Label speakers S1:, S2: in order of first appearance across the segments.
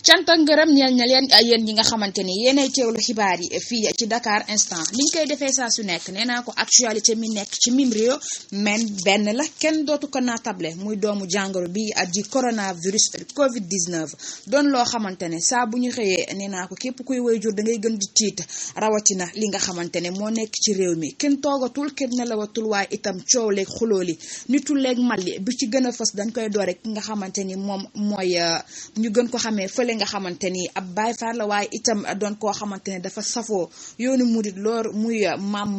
S1: cant ak ngërëm ñeel na leen yéen ñi nga xamante ni yéenay teewlu xibaar yi fii ci Dakar Instant liñ koy defee saa su nekk nee naa ko actualité mi nekk ci mim réew men benn la kenn dootu ko naatable muy doomu jàngoro bi di coronavirus Covid 19 doon loo xamante ne saa bu ñu xëyee nee naa ko képp kuy waajur da ngay gën di tiit rawatina li nga xamante ne moo nekk ci réew mi kenn toogatul kenn nelawatul waaye itam coow leeg xuloo li nitul leeg malli bi ci gën a fës dañ koy doore ki nga xamante ni moom mooy ñu gën ko xamee fële nga xamante ni ab Baay Faal la waaye itam doon koo xamante ne dafa safoo yoonu murit loor muy Mame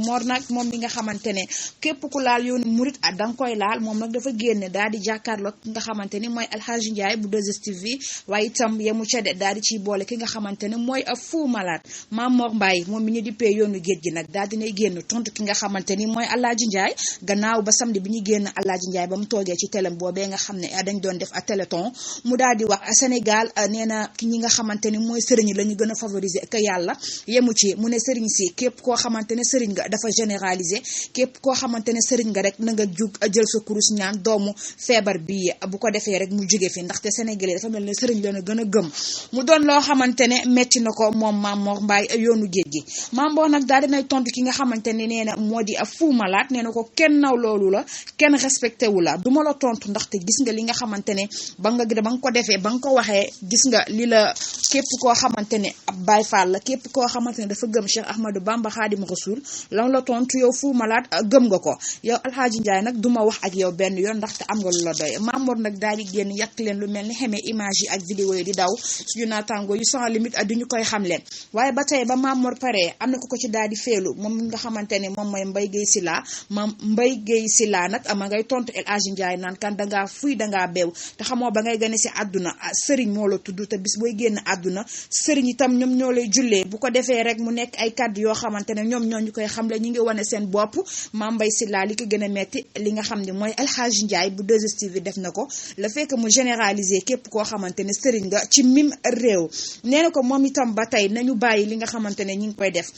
S1: Mor nag moom mi nga xamante ne képp ku laal yoonu murit danga koy laal moom nag dafa génn daal di jàkkaarloo ki nga xamante ni mooy Alhaji Ndiaye bu 2STV waaye itam yemu ca de daal di ciy boole ki nga xamante ne mooy Fou Malade Mame Mor Mbaye moom mi ñu dippee yoonu géej gi nag daal dinay génn tontu ki nga xamante ni mooy Alhaji Ndiaye gannaaw ba samedi bi ñu génn Alhaji Ndiaye ba mu toogee ci télé boobee nga xam ne dañ doon def a téléthon mu daal di wax Sénégal nee na ñi nga xamante ni mooy sëriñ la ñu gën a favoriser que yàlla yemu ci mu ne sëriñ si képp koo xamante ne sëriñ nga dafa généraliser képp koo xamante ne sëriñ nga rek na nga jug jël sa kurus ñaan doomu feebar bi bu ko defee rek mu jóge fi ndaxte Sénégalais dafa mel ne sëriñ la na gën a gëm mu doon loo xamante ne metti na ko moom Mame Mor Mbaye yoonu géej gi Mame Mor nag daal dinay tontu ki nga xamante ne nee na moo di Fou Malade nee na ko kenn naw loolu la kenn respecté wu la du ma la tontu ndaxte gis nga li nga xamante ne ba nga ko defee ba nga ko waxee gis nga li la képp koo xamante ne ab Baay Faal la képp koo xamante ne dafa gëm Cheikh Ahmadou Bamba Khadim Rasoul lan la tontu yow Fou Malade gëm nga ko yow Alhaji Ndiaye nag duma wax ak yow benn yoon ndaxte am nga lu la doy Mame Mor nag daal di génn yàq leen lu mel ni xamee image yi ak vidéo yi di daw suñu naataango yu sans limite di ñu koy xam leen waaye ba tey ba Mame Mor paree am na ko ci daal di feelu moom nga xamante ne moom mooy Mbaye Guèye Sylla Mbaye Guèye Sylla nag ma ngay tontu Alhaji Ndiaye naan kan dangaa fuy dangaa beew te xamoo ba ngay gane si àdduna sëriñ moo la tudd te bis booy génn àdduna sëriñ itam ñoom ñoo lay jullee bu ko defee rek mu nekk ay kàddu yoo xamante ne ñoom ñoo ñu koy xamle ñu ngi wane seen bopp Mame Mbaye Sylla li ko gën a metti li nga xam ne mooy Alhaji Ndiaye bu 2STV def na ko le fait que mu généraliser képp koo xamante ne sëriñ nga ci mim réew nee na ko moom itam ba tey nañu bàyyi li nga xamante ne ñi ngi koy def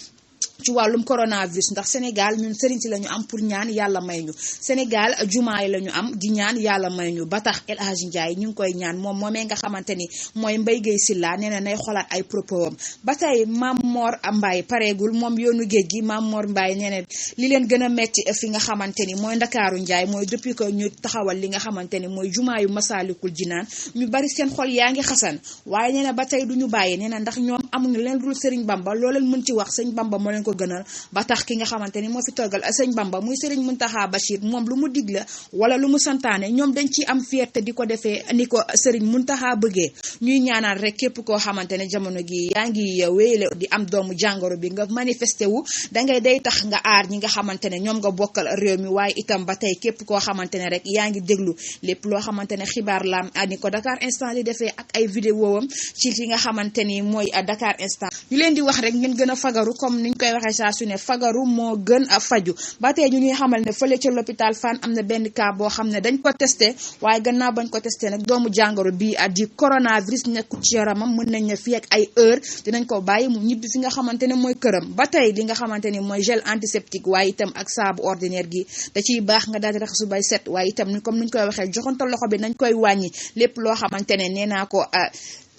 S1: ci wàllum coronavirus ndax Sénégal ñun sëriñ si la ñu am pour ñaan yàlla may ñu Sénégal jumaa yi la ñu am di ñaan yàlla may ñu ba tax El Hadji Ndiaye ñu ngi koy ñaan moom moomee nga xamante ni mooy Mbaye Guèye Sylla nee na nay xolaat ay propos am ba tey Mame Mor Mbaye pareegul moom yoonu géej gi Mame Mor Mbaye nee na li leen gën a metti fi nga xamante ni mooy Ndakaaru Ndiaye mooy depuis que ñu taxawal li nga xamante ni mooy jumaa yu Masaalikul Jinaan ñu bari seen xol yaa ngi xasan waaye nee na ba tey du ñu bàyyi nee na ndax ñoom amuñu leen dul Sëriñ Bamba loo leen mën ci wax Sëriñ Bamba moo leen ko gënal ba tax ki nga xamante ni moo fi toggal Sëñ Bamba muy Serigne Mountakha Bachir moom lu mu digle wala lu mu santaane ñoom dañ ciy am fierté di ko defee ni ko Serigne Mountakha bëggee ñuy ñaanal rek képp koo xamante ne jamono gi yaa ngi wéyale di am doomu jàngoro bi nga manifesté wu dangay day tax nga aar ñi nga xamante ne ñoom nga bokkal réew mi waaye itam ba tey képp koo xamante ne rek yaa ngi déglu lépp loo xamante ne xibaar la ni ko Dakar Instant di defee ak ay vidéo am ci ki nga xamante ni mooy Dakar Instant ñu leen di wax rek ngeen gën a fagaru comme niñ koy waxee saa su ne fagaru moo gën a faju ba tey ñu ñuy xamal ne fële ca l'hôpital Fann am na benn cas boo xam ne dañ ko testé waaye gannaaw bañ ko testé nag doomu jàngoro bi di coronavirus nekkul ci yaramam mën nañ ne fii ak ay heure dinañ ko bàyyi mu ñibbi fi nga xamante ne mooy këram ba tey li nga xamante ni mooy gel antiseptique waaye itam ak saabu ordinaire gi da ciy baax nga daal di raxasu bay set waaye itam ni comme niñ koy waxee joxante loxo bi nañ koy wàññi lépp loo xamante ne nee naa ko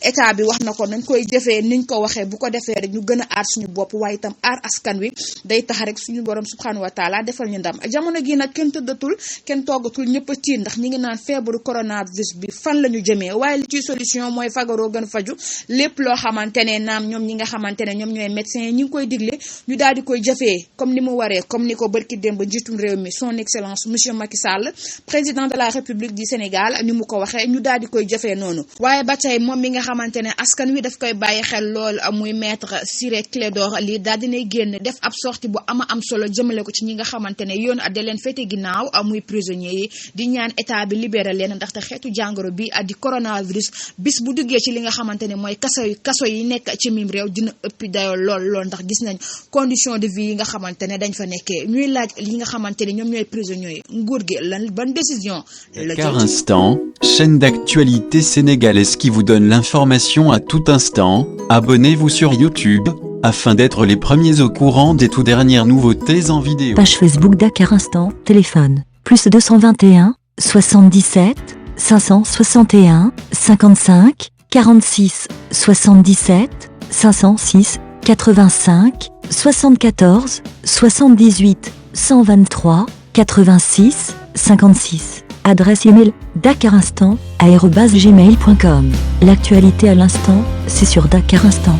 S1: état bi wax na ko nañ koy jëfee niñ ko waxee bu ko defee rek ñu gën a aar suñu bopp waaye itam aar askan wi day tax rek suñu borom subhanahu wa taala defal ñu ndam jamono gi nag kenn tëddatul kenn toogatul ñëpp a tiit ndax ñi ngi naan feebaru coronavirus bi fan la ñu jëmee waaye li ciy solution mooy fagaroo gën faju lépp loo xamante ne naam ñoom ñi nga xamante ne ñoom ñooy médecins yi ñi ngi koy digle ñu daal di koy jëfee comme ni mu waree comme ni ko bërki démb njiitum réew mi son excellence monsieur Macky Sall président de la République du Sénégal ni mu ko waxee ñu daal di koy jëfee noonu waaye ba tey moom mi nga xamante ne askan wi daf koy bàyyi xel lool muy maître Ciré Clédor Ly daal dinay génn def ab sortie bu ama am solo jëmale ko ci ñi nga xamante ne yoon da leen féete ginnaaw muy prisonniers yi di ñaan état bi libéré leen ndaxte xeetu jàngoro bi di coronavirus bis bu duggee ci li nga xamante ne mooy kaso yi nekk ci mim réew dina ëppi dayoo lool ndax gis nañ condition de vie yi nga xamante ne dañ fa nekkee ñuy laaj li nga xamante ne ñoom ñooy prisonniers yi nguur gi lan ban décision la
S2: Dakar Instant, chaîne d'actualité sénégalaise qui vous donne l'information à tout instant. Abonnez-vous sur YouTube afin d'être les premiers au courant des toutes dernières nouveautés en vidéo.
S3: Page Facebook Dakar Instant, téléphone, plus 221 77 561 55 46 77 506 85 74 78 123 86 56. Adresse email dakarinstant@gmail.com. L'actualité à l'instant, c'est sur Dakar Instant.